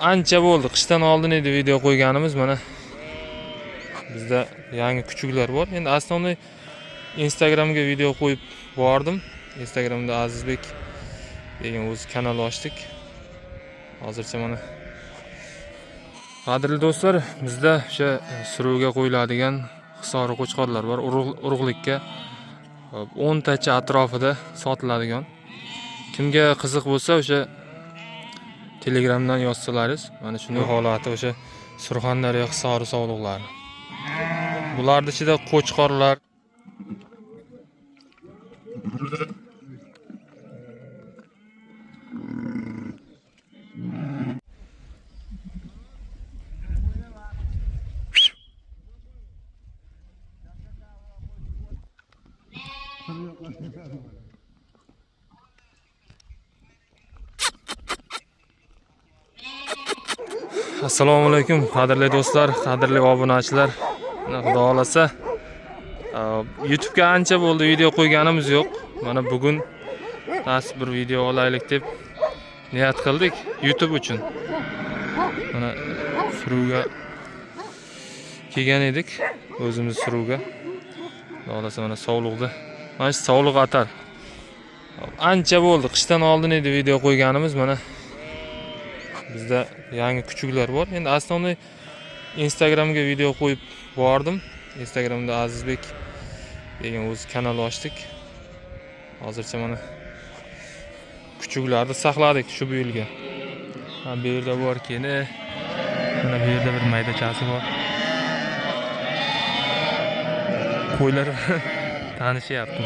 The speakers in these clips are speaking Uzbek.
Ancha bo'ldi, qishdan oldin edi video qo'yganimiz. Mana bizda yangi kuchuklar bor. Endi основной Instagramga video qo'yib bordim. Instagramda Azizbek degan o'zi kanal ochdik. Hozircha mana, qadrli do'stlar, bizda o'sha suruvga qo'yiladigan hisori qo'chqorlar bor, urug'likka. Hop, 10 tacha atrofida sotiladigan. Kimga qiziq bo'lsa, o'sha Telegramdan yozsalaringiz, mana shunday holati o'sha Surxondaryo Hisori sovliqlari. Bularning ichida qo'chqorlar, Assalomu alaykum, qadrli do'stlar, qadrli obunachilar. Mana xudo xolasa, YouTube'ga ancha bo'ldi video qo'yganimiz yo'q. Mana bugun nasib bir video olaylik deb niyat qildik YouTube uchun. Mana suruvga kelgan edik, o'zimiz suruvga. Xudo xolasa mana sovliqda. Mana shu sovliq atar. Ancha bo'ldi, qishdan oldin edi video qo'yganimiz. Mana bizda yangi kuchuklar bor. Endi основной Instagramga video qo'yib bordim. Instagramda Azizbek degan o'zi kanal ochdik. Hozircha mana kuchuklarni saqladik shu bu yilga. Ha, bu yerda bor keni. Mana bu yerda bir maydachasi bor. Qo'ylar tanishyapti.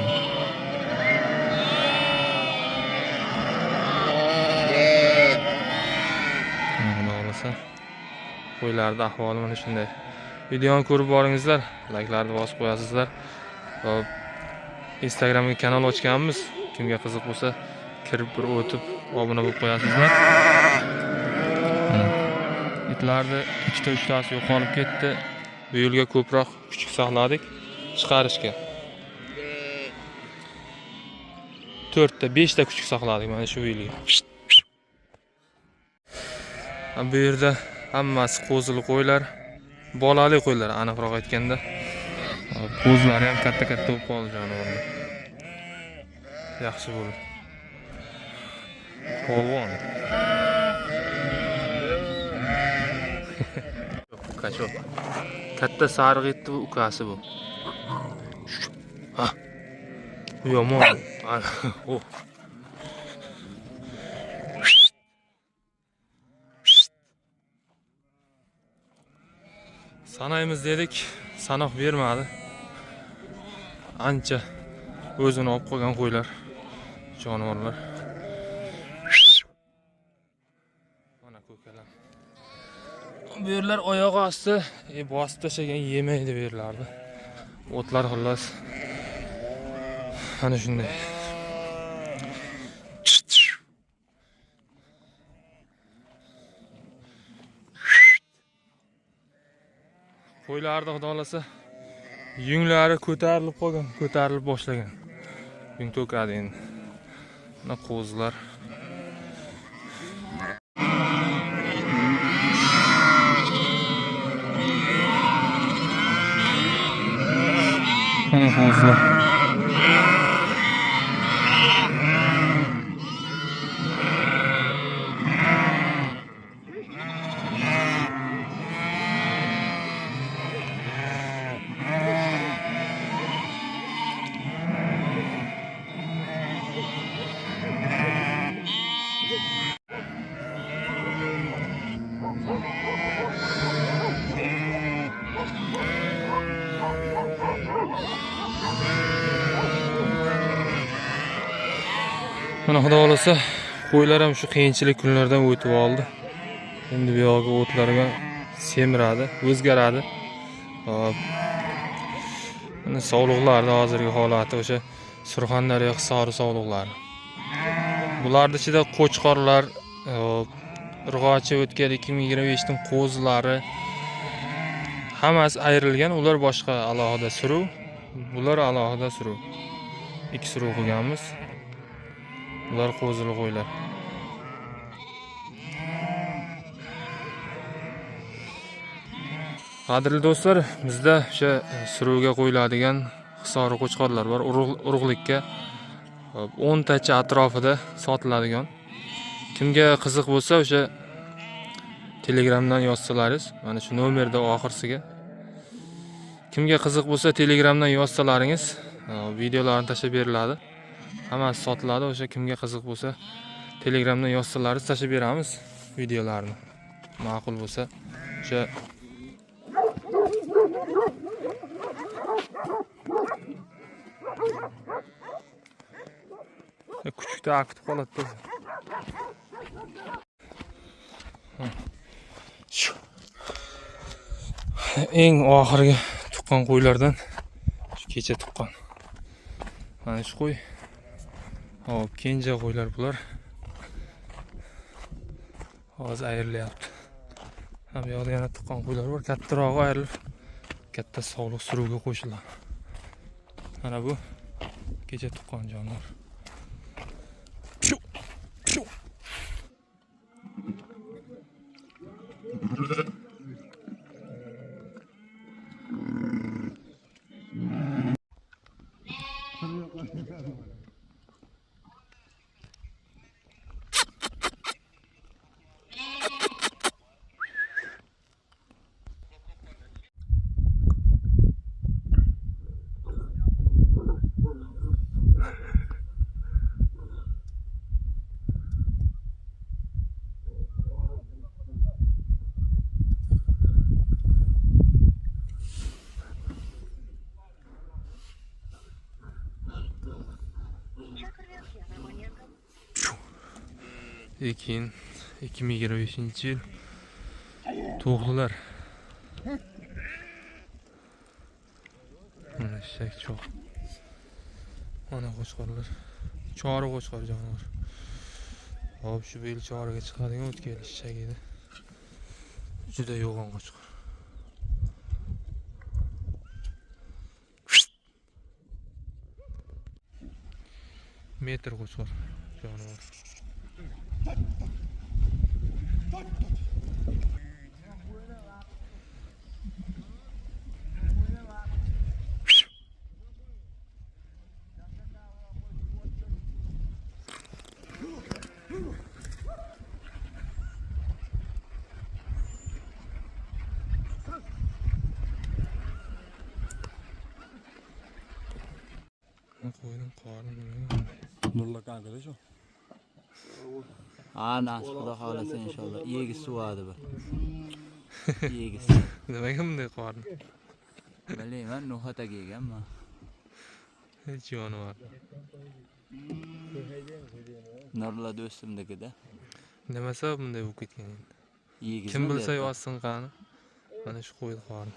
Mana xudo xohlasa qo'ylarni ahvoli mana shunday. Videoni ko'rib boringizlar, layklarni bosib qo'yasizlar. Hop, Instagramga kanal ochganmiz. Kimga qiziq bo'lsa, kirib bir o'tib obuna bo'lib qo'yasizlar. Mana itlarni ikkita uchtasi yo'qolib ketdi. Bu yilga ko'proq kuchuk saqladik chiqarishga. 4 ta, 5 ta kuchuk saqladik mana shu yilga. Ha, bu yerda hammasi qo'zili qo'ylar, bolali qo'ylar aniqroq aytganda. Hop, qo'zilari ham katta-katta bo'lib qoldi jonivorlar. Yaxshi bo'ldi. Polvon. Качок. Katta sariq itni bu ukasi bu. Ha. Bu yomon. Oh. Sanaymiz dedik, sanoq bermadi. Ancha o'zini olib qolgan qo'ylar, jonivorlar. Mana ko'kalam. Bu yerlar oyog'i osti bosib tashlagan, yemaydi bu yerlarni. O'tlar xullas. Ana shunday. Qo'ylarni xudo xolasa yunglari ko'tarilib qolgan, ko'tarilib boshlagan. Yung to'kadi endi. Mana qo'zilar. Mana qo'zilar. Mana xudo xolasa qo'ylar ham shu qiyinchilik kunlardan o'tib oldi. Endi bu yog'i o'tlarga semiradi, o'zgaradi. Hop. Mana sovliqlarni hozirgi holati o'sha Surxondaryo Hisori sovliqlari. Bularning ichida qo'chqorlar, hop, urg'ochi o'tgan 2025 ning qo'zilari hammasi ayrilgan, ular boshqa alohida suruv, bular alohida suruv. Ikki suruv qilganmiz. Bular qo'zili qo'ylar. Qadrli do'stlar, bizda o'sha suruvga qo'yiladigan hisori qo'chqorlar bor. Urug'likka 10 tacha atrofida sotiladigan. Kimga qiziq bo'lsa, o'sha Telegramdan yozsalaringiz, mana shu nomerda oxirisiga. Kimga qiziq bo'lsa, Telegramdan yozsalaringiz, videolarni tashlab beriladi. Hammasi sotiladi. O'sha kimga qiziq bo'lsa, Telegramdan yozsalaringiz tashlab beramiz videolarni. Ma'qul bo'lsa, o'sha kuchukda akitib qoladi. Shu eng oxirgi tuqqan qo'ylardan shu kecha tuqqan. Mana shu qo'y. Hop, kenja qo'ylar bular. Hozir ayrilyapti. Ha, bu yoqda yana tuqqan qo'ylar bor. Kattarog'i ayrilib, katta sog'liq suruvga qo'shiladi. Mana bu kecha tuqqan jonivor. Keyin 2025-yil to'g'lilar. Mana eshak cho'g'. Mana qo'chqorlar. Chori qo'chqor jonivor. Hop, shu yil choriga chiqadigan o'tgan yil eshak edi. Juda yo'g'on qo'chqor. Metr qo'chqor jonivor. Qo'ydim qorni. Nurlak arkadaş o. Ha, nasib xudo xohlasa inshaalloh. Yegisi suvadi bu. Yegisi. Nimaga bunday qorni? Bilmayman, no'xat aka yeganman. Hech jonivor. Nurla do'stimnikida. Nima sabab bunday bo'lib ketgan endi? Yegizmi Kim bilsa deyapti. yozsin qani. Mana shu qo'yni qorni.